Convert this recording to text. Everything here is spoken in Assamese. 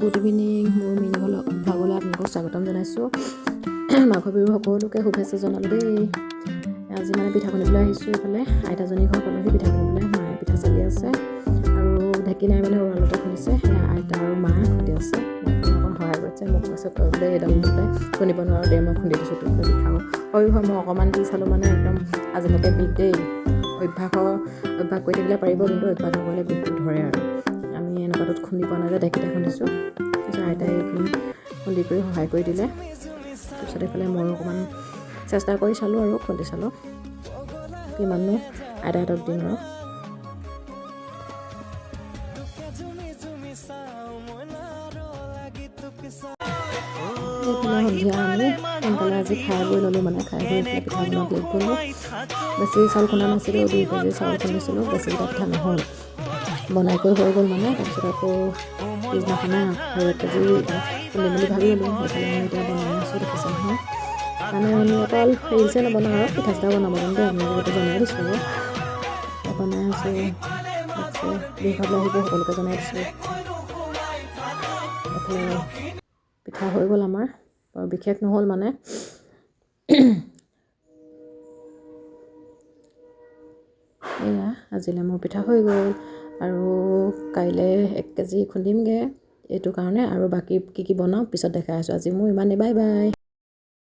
Good evening. মোৰ মিনি ভ্লগলৈ আপোনালোকক স্বাগতম জনাইছোঁ। মাঘৰ বিহুৰ সকলোকে শুভেচ্ছা জনালোঁ দেই। আজি মানে পিঠা খুন্দিবলৈ আহিছোঁ। এইফালে আইতাজনী ঘৰ পালোহি পিঠা খুন্দিবলৈ। মায়ে পিঠা চালি আছে আৰু ঢেঁকী নাই, মানে উৰালতে খুন্দিছে। সেয়া আইতা আৰু মা খুন্দি আছে। মোক অকণ সহায় কৰিছে। মোক কৈছে, তই বোলে এইডাল বোলে খুন্দিব নোৱাৰোঁ দে, মই খুন্দি দিছোঁ, তোক বোলে বিষাব। হয় হয়, মই অকণমান দি চালোঁ, মানে একদম আজিলৈকে বিষ দেই। অভ্যাস কৰি থাকিলে পাৰিব, কিন্তু অভ্যাস নকৰিলে বিষটো ধৰে। আৰু আমি এনেকুৱাটোত খুন্দি পোৱা নাই যে, ঢেঁকীতে খুন্দিছোঁ। তাৰপিছত আইতাই এইখিনি খুন্দি কৰি সহায় কৰি দিলে। তাৰপিছত এইফালে ময়ো অকণমান চেষ্টা কৰি চালোঁ আৰু খুন্দি চালোঁ, কিমাননো আইতাহঁতক দিম আৰু। এইফালে সন্ধিয়া আমি সোনকালে আজি খাই বৈ ল'লোঁ, মানে খাই বৈ এইফালে পিঠা বনোৱাত লাগি গ'লোঁ। বেছি চাউল খুন্দা নাছিলোঁ, 2 কেজি চাউল খুন্দিছিলোঁ। বেছিকেইটা পিঠা নহ'ল, বনাই কৰি হৈ গ'ল মানে। তাৰপিছত আকৌ পিছদিনাখনে আৰু 1 কেজি খুন্দিম বুলি ভাবি ল'লোঁ। সেইফালে আমি এতিয়া বনাই আছোঁ, দেখিছে নহয়। মানে আমি অকল ৰিলচে নবনাওঁ আৰু পিঠা চিঠাও বনাব জানো দেই, আপোনালোকক এইটো জনাই দিছোঁ। আৰু বনাই আছোঁ, দেখিছে। বিহু খাবলৈ আহিব, সকলোকে জনাই দিছোঁ। এইফালে পিঠা হৈ গ'ল আমাৰ, বৰ বিশেষ নহ'ল মানে। এয়া আজিলৈ মোৰ পিঠা হৈ গ'ল আৰু কাইলৈ 1 কেজি খুন্দিমগৈ এইটো কাৰণে। আৰু বাকী কি কি বনাওঁ পিছত দেখাই আছোঁ। আজি মোৰ ইমানেই, বাই বাই।